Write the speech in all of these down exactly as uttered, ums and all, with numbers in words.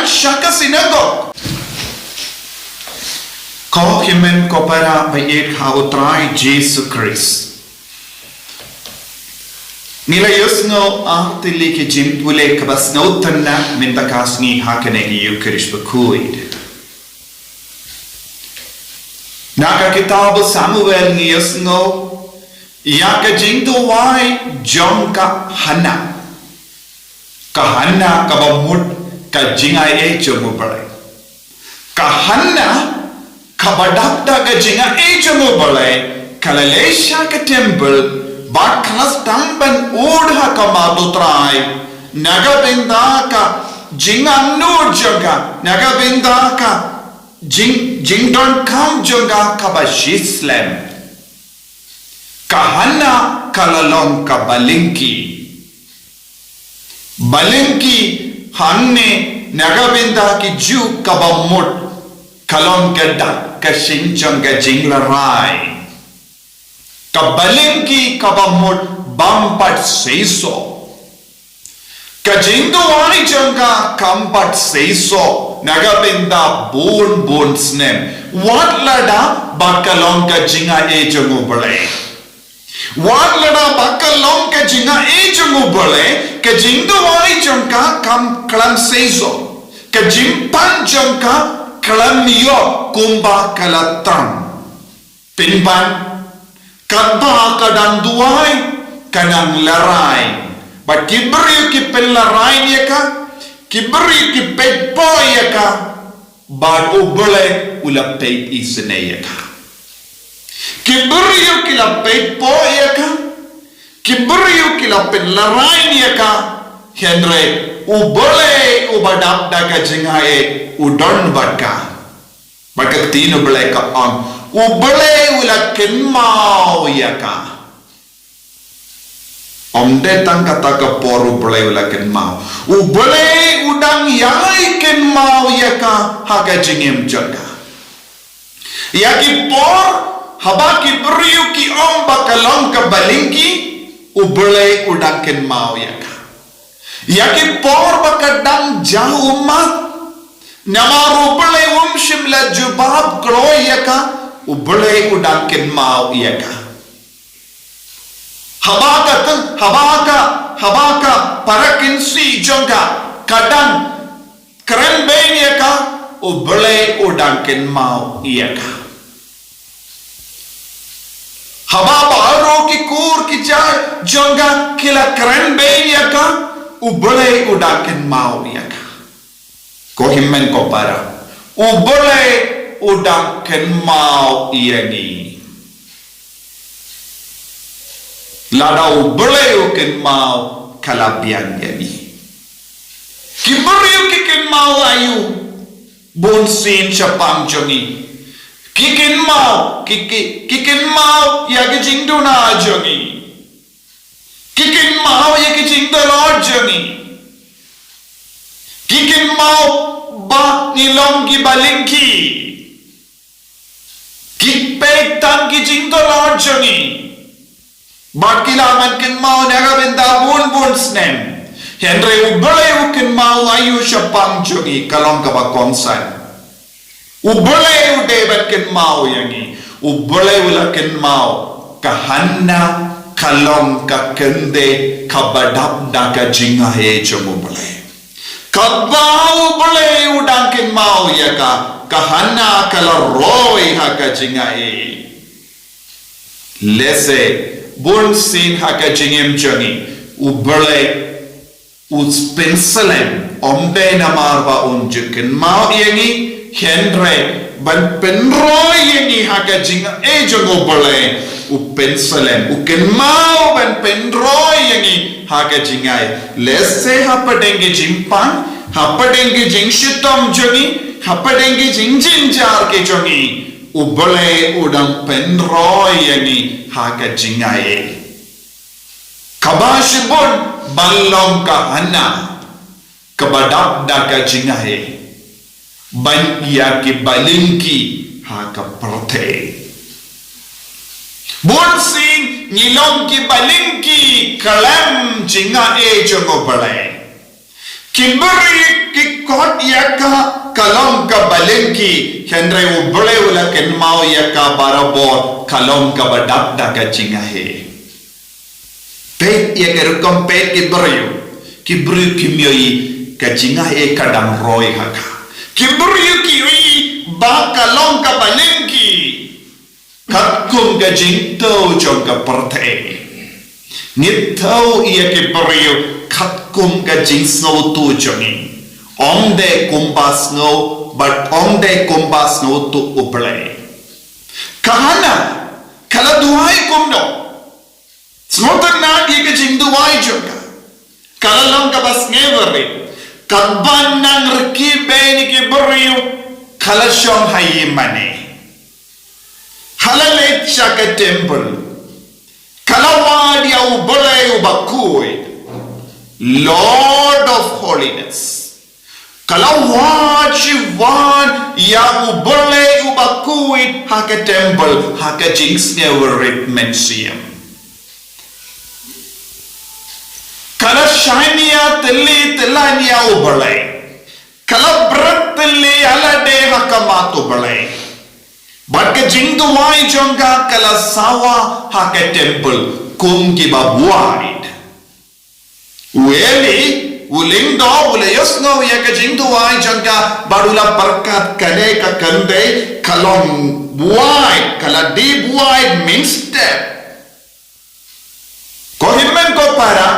sha ka sinagog. Ko hynmen ko para ba ïeit ha U Trai Jisu Khrist. Ngi la ïohsngew artylli ki jingpule kaba sngewtynnat mynta ka sngi ha kane ka Ïukharist bakhuid. Na ka kitab u Samuel ngi ïohsngew ïa ka jingduwai jong ka Hanna. Ka Hanna kaba mut ka jingai jong U Blei. Ka Hanna kaba dap da ka jingai jong U Blei, ka la leit sha ka temple, bad ka la sdang ban ud ha khmat U Trai na ka bynta ka jingangnud jong ka, na ka bynta ka jing, jingdonkam jong ka kaba shislem. Ka Hanna ka la long ka balyngki. Balyngki hangne na ka bynta ki Jiw kaba mut ka long ka dak ka shin jong ka jinglarai. Ka balyngki kaba mut bym pat seisoh. Ka jingduwai jong ka kam pat seisoh na ka bynta bun bun snem. Wat lada ba ka long ka jingai jong U Blei. Wat lada ba ka long ka jingai jong U Blei, ka jingduwai jong ka kam khlem seisoh. Ka jingpan jong ka khlem ïoh kumba ka la thrang. Pynban, katba ka dang duwai, ka dang larai. Bad ki briew ki pynlarai ïa ka, ki briew ki peit poi ïa ka, bad U Blei u la peit isynei ïa ka. Ki briew ki la peit poi ïa ka, ki briew ki la pynlarai ïa ka, hynrei U Blei uba dap da ka jingai u don bad ka. Bad ka ktien U Blei ka ong, U Blei u la kynmaw ïa ka. Ym dei tang kata ka por U Blei u la kynmaw. U Blei u dang ïai kynmaw ïa ka ha ka jingim jong ka. Ïa ki por haba ki briew ki ong ba ka long ka balyngki, U Blei u dang kynmaw ïa ka. Ïa ki por ba ka dang jah ummat, namar U Blei um shym la jubab kloi ïa ka, U Blei u dang kynmaw ïa ka. Haba ka teng, haba ka, haba ka para kynsi jong ka ka dang kren beiñ ïa ka, U Blei u dang kynmaw ïa ka. Haba baroh ki kur ki jait jong ka ki la kren beiñ ïa ka, U Blei u dang kynmaw ïa ka. Ko hynmen ko para, U Blei u dang kynmaw ïa ngi. Lada U Blei u kynmaw, ka la biang ïa ngi. Ki briew ki kynmaw aïu? Bun sien shaphang jong ngi ki kynmaw, ki, ki, ki kynmaw ïa ki jingduna jong ngi. Ki kynmaw ïa ki jingdalot jong ngi. Ki kynmaw ba ngi long ki balyngki. Ki peit tang ki jingdalot jong ngi. Bad ki lah ban kynmaw na ka bynta bun bun snem. Hynrei U Blei u kynmaw aïu shaphang jong ngi, ka long kaba kongsan. U Blei u dei ban kynmaw ïa ngi. U Blei u la kynmaw. Ka Hanna ka long ka kynthei kaba dap da ka jingai jong U Blei. Kaba U Blei u dang kynmaw ïa ka, ka Hanna ka la roi ha ka jingai. Lehse bun sien ha ka jingim jong ngi, U Blei u pynslem, ym dei namar ba un ju kynmaw ïa ngi, hynrei ban pynroi ïa ngi ha ka jingai jong U Blei, u pynslem, u kynmaw ban pynroi ïa ngi ha ka jingai. Lehse hapdeng ki jingpang, hapdeng ki jingshitom jong ngi, hapdeng ki jingjynjar ki jong ngi, U Blei u dang pynroi ïa ngi ha ka jingai. Kaba shibun ban long ka Hanna, kaba dap da ka jingai ban ïa ki balyngki ha ka pyrthei. Bun sien ngi long ki balyngki khlem jingai jong U Blei. Ki briew ki khot ïa ka long kaba lyngkhi, hynrei U Blei u la kynmaw ïa ka barabor, ka long kaba dap da ka jingaiei. Peit ïa ka rukom peit ki briew, ki briew kim ïohi ka jingaiei ka dang roi ha ka. Ki briew ki ïohi ba ka long kaba lyngkhi. Katkum ka jingthew jong ka pyrthei, ngi thew ïa ki briew katkum ka jingsngewthuh jong ngi. Ym dei kumba sngew, bad ym dei kumba sngewthuh U Blei. Ka Hana, ka la duwai kumno? Sngewtynnad ïa ka jingduwai jong ka. Ka la long kaba sngewrit. Katba nang rkhie beiñ ïa ki briew, ka la shong ha ïingmane. Ha la leit sha ka temple, ka la wad ïa U Blei uba khuid, Lord of Holiness. Ka la wad shi wad ïa U Blei uba khuid ha ka temple, ha ka jingsngewrit mynsiem. Ka la shaniah tylli tyllan ïa U Blei. Ka la bret tylli ïa lade ha khmat U Blei. Bad ka jingduwai jong ka ka la sawa ha ka temple kum kiba buaid. U Eli, u lyngdoh, u la ïohsngew ïa ka jingduwai jong ka, bad u la pyrkhat kane ka kynthei ka long buaid, ka la die buaid mynstep. Ko hynmen ko para,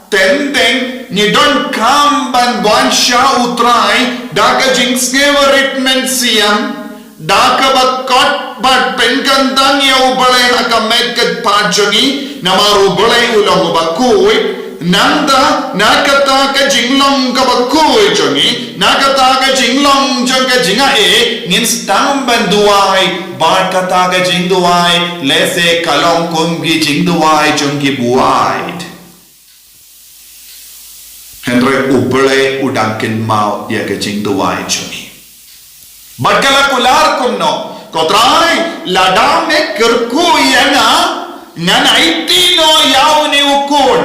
teng teng ngi donkam ban wan sha U Trai da ka jingsngewrit mynsiem, da kaba kot bad pynkyntang ïa U Blei ha ka met ka phad jong ngi, namar U Blei u long uba khuid. Nangta, na kata ka jinglong kaba khuid jong ngi, na kata ka jinglong jong ka jingaiei, ngin sdang ban duwai bad kata ka jingduwai, lehse ka long kum ki jingduwai jong ki buaid. Hynrei U Blei u dang kynmaw ïa ka jingduwai jong ngi. Bad ka la kular kumno? Ko Trai, lada me kyrkhu ïa nga, ngan aiti noh ïa une u khun.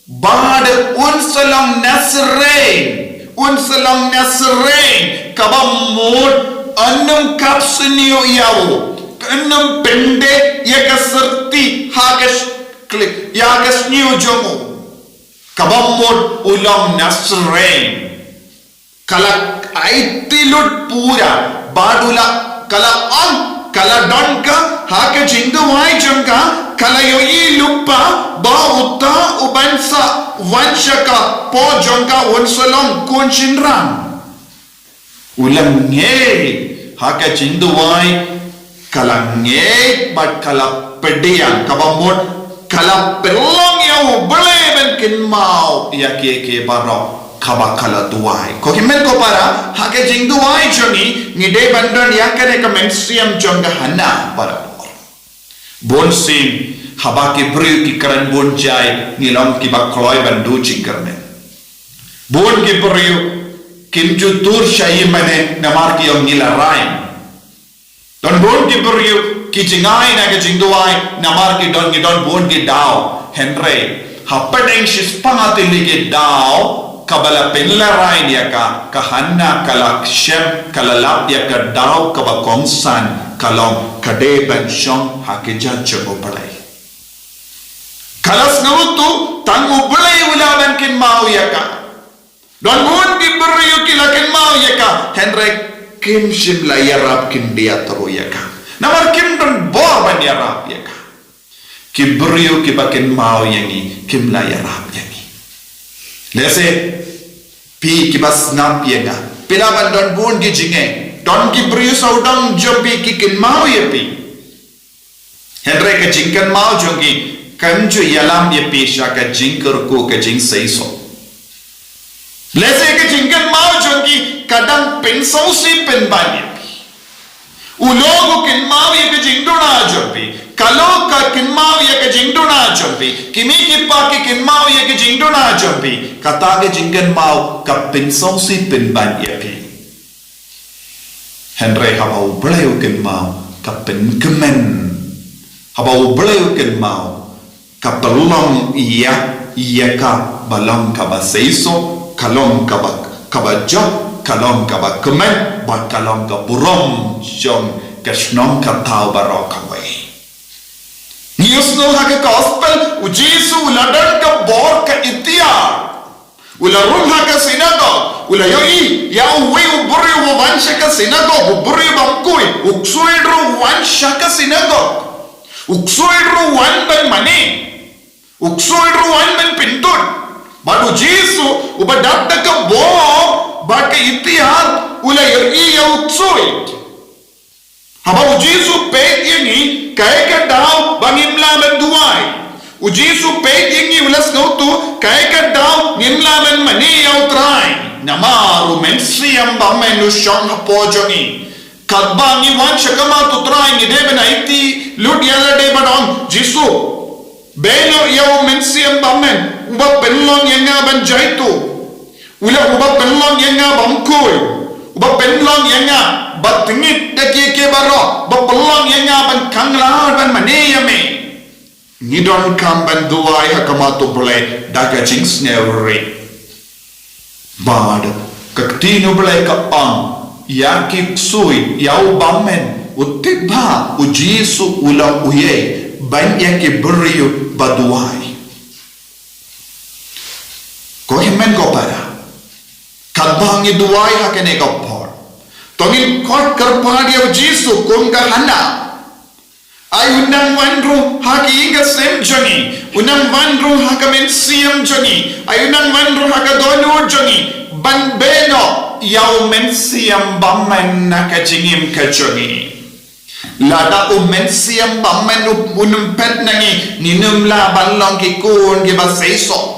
Bad un sa long Nazarene, un sa long Nazarene, kaba mut yn ym kap sniew ïa u, yn ym pyndep ïa ka syrti ha ka sh-, klik, ïa ka sniew jong u. Kaba mut u long Nazarene. Ka la aiti lut pura, bad u la, ka la ong, ka la don ka, ha ka jingduwai jong ka, ka la ïohi lypa, ba uta uban sa wan sha ka por jong ka un sa long khun shynrang. U la ngeit ha ka jingduwai, ka la ngeit bad ka la pdiang, kaba mut ka la pynlong ïa U Blei ban kynmaw ïa kiei kiei baroh kaba ka la duwai. Ko hynmen ko para, ha ka jingduwai jong ngi, ngi dei ban don ïa kane ka mynsiem jong ka Hana barabor. Bun sien, haba ki briew ki kren bun jait, ngi long kiba kloi ban duh jingkyrmen. Bun ki briew kim ju tur sha ïingmane namar ki ong ngi la rai. Don bun ki briew ki jngai na ka jingduwai namar ki don, ki don bun ki daw. Hynrei hapdeng shispah tylli ki daw kaba la pynlehraiñ ïa ka, ka Hana ka la shem, ka la lap ïa ka daw kaba kongsan, ka long ka dei ban shong ha ki jait jong U Blei. Ka la sngewthuh tang U Blei u lah ban kynmaw ïa ka. Don bun ki briew ki la kynmaw ïa ka, hynrei kim shym la ïarap khyndiat ruh ïa ka. Namar kim don bor ban ïarap ïa ka. Ki briew kiba kynmaw ïa ngi, kim la ïarap ïa ngi. Lehse phi kiba sngap ïa nga, phi lah ban don bun ki jingeh. Don ki briew sawdong jong phi ki kynmaw ïa phi. Hynrei ka jingkynmaw jong ki kam ju ïalam ïa phi sha ka jingkyrkhu, ka jingseisoh. Lehse ka jingkynmaw jong ki ka dang pynsngewsih pynban ïa phi. U lok u kynmaw ïa ka jingduna jong phi. Ka lok ka kynmaw ïa ka jingduna jong phi. Ki mei ki pa ki kynmaw ïa ka jingduna jong phi. Kata ka jingkynmaw ka pynsngewsih pynban ïa phi. Hynrei haba U Blei u kynmaw, ka pynkmen. Haba U Blei u kynmaw, ka pynlong ïa, ïa ka ba long kaba seisoh, ka long kaba, kaba jop, ka long kaba kmen bad ka long ka burom jong ka shnong ka thaw baroh kawei. Ngi ïohsngew ha ka gospel, u Jisu u la don ka bor ka iktiar. U la rung ha ka sinagog, u la ïohi ïa uwei u briew uba wan sha ka sinagog, u briew bymkhuid, u ksuid ruh u wan sha ka sinagog. U ksuid ruh u wan ban mane. U ksuid ruh u wan ban pyntut. Bad u Jisu uba dap da ka bor bad ka iktiar, u la ïohi ïa u ksuid. Haba u Jisu peit ïa ngi, kaei ka daw ba ngim lah ban duwai? U Jisu peit ïa ngi, u la sngewthuh, kaei ka daw ngim lah ban mane ïa u Trai? Namar u Mynsiem Bymmen u shong hapoh jong ngi. Katba ngi wan sha khmat u Trai, ngi dei ban aiti lut ïa lade bad ong, Jisu, beh noh ïa u Mynsiem Bymmen uba pynlong ïa nga ban jaituh. U la, uba pynlong ïa nga bymkhuid, uba pynlong ïa nga ba tngit da kiei kiei baroh, uba pynlong ïa nga ban khanglad ban mane ïa me. Ngi donkam ban duwai ha khmat u Blei da ka jingsngewrit. Bad ka ktien u Blei ka ong, ïa ki ksuid, ïa u bymmen, u tip ba u Jisu u long uei ban ïa ki briew ba duwai. Ko hynmen ko para, katba ngi duwai ha kane ka por, to ngin khot kyrpad ïa u Jisu kum ka Hanna. Ai u nang wan ruh ha ka ïing ka sem jong ngi, u nang wan ruh ha ka mynsiem jong ngi, ai u nang wan ruh ha ka dohnud jong ngi, ban beh noh ïa u Mynsiem Bymmen na ka jingim ka jong ngi. Lada u Mynsiem Bymmen u, un ym phet na ngi, ngin ym lah ban long ki khun kiba seisoh.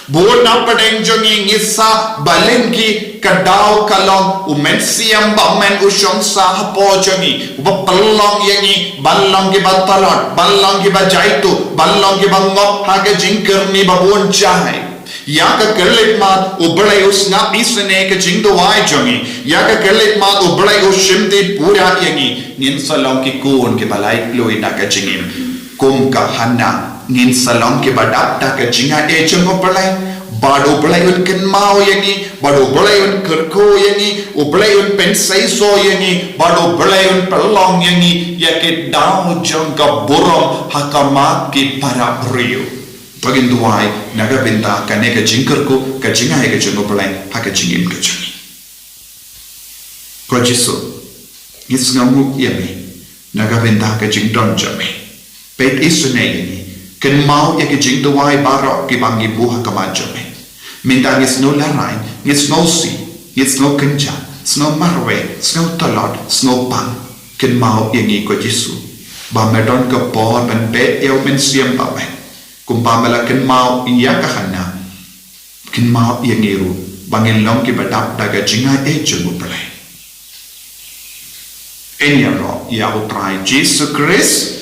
Bun na pdeng jong ngi ngi sah ba lyngkhi, ka daw ka long u Mynsiem Bymmen u shong sah hapoh jong ngi, uba pynlong ïa ngi ban long kiba tlot, ban long kiba jaituh, ban long kiba ngop ha ka jingkyrni ba bun jait. Ïa ka khyllipmat u Blei u sngap isynei ka jingduwai jong ngi. Ïa ka khyllipmat u Blei u shimti pura ïa ngi. Ngin sa long ki khun kiba laitluid na ka jingim. Kum ka Hanna, ngin sa long kiba dap da ka jingaiei jong u Blei. Bad u Blei un kynmaw ïa ngi, bad u Blei un kyrkhu ïa ngi, u Blei un pynseisoh ïa ngi, bad u Blei un pynlong ïa ngi ïa ki daw jong ka burom ha khmat ki para briew. To ngin duwai na ka bynta kane ka jingkyrkhu, ka jingaiei ka jong u Blei ha ka jingim ka jong ngi. Ko Jisu, ngi sngewnguh ïa me na ka bynta ka jingdon jong me. Peit isynei ïa ngi, kynmaw ïa ki jingduwai baroh kiba ngi buh ha khmat jong me. Mynta ngi sngew larai, ngi sngew sih, ngi sngew kynjah, sngew marwei, sngew tlot, sngew pang. Kynmaw ïa ngi ko Jisu, ba me don ka por ban beh ïa u Mynsiem Bymmen. Kumba me la kynmaw ïa ka Hanna, kynmaw ïa ngi ruh ba ngin long kiba dap da ka jingaiei jong u Blei. Yn ïaroh ïa u Trai Jisu Khrist.